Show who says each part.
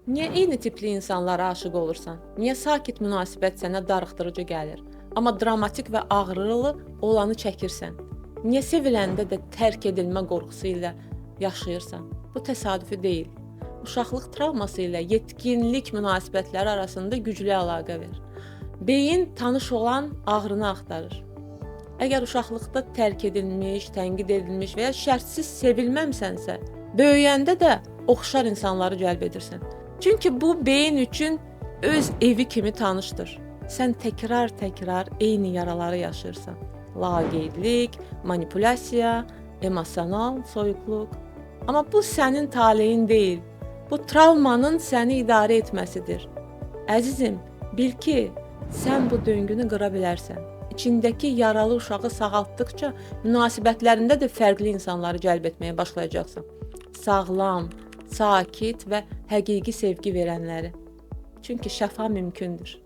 Speaker 1: Niyə eyni tipli insanlara aşiq olursan? Niyə sakit münasibət sənə darıxdırıcı gəlir, amma dramatik və ağrılı olanı çəkirsən? Niyə seviləndə də tərk edilmə qorxusu ilə yaşayırsan? Bu təsadüfi deyil. Uşaqlıq travması ilə yetkinlik münasibətləri arasında güclü əlaqə var. Beyin tanış olan ağrını axtarır. Əgər uşaqlıqda tərk edilmiş, tənqid edilmiş və ya şərtsiz sevilməmisənsə, böyüyəndə də oxşar insanları cəlb edirsən. Çünki bu beyin üçün öz evi kimi tanışdır. Sən təkrar-təkrar eyni yaraları yaşayırsan. Laqeydlik, manipulyasiya, emosional soyuqluq. Amma bu sənin taleyin deyil. Bu travmanın səni idarə etməsidir. Əzizim, bil ki, sən bu döngünü qıra bilərsən. İçindəki yaralı uşağı sağaltdıqca münasibətlərində də fərqli insanları cəlb etməyə başlayacaqsan. Sağlam, sakit və həqiqi sevgi verənləri. Çünki şəfa mümkündür.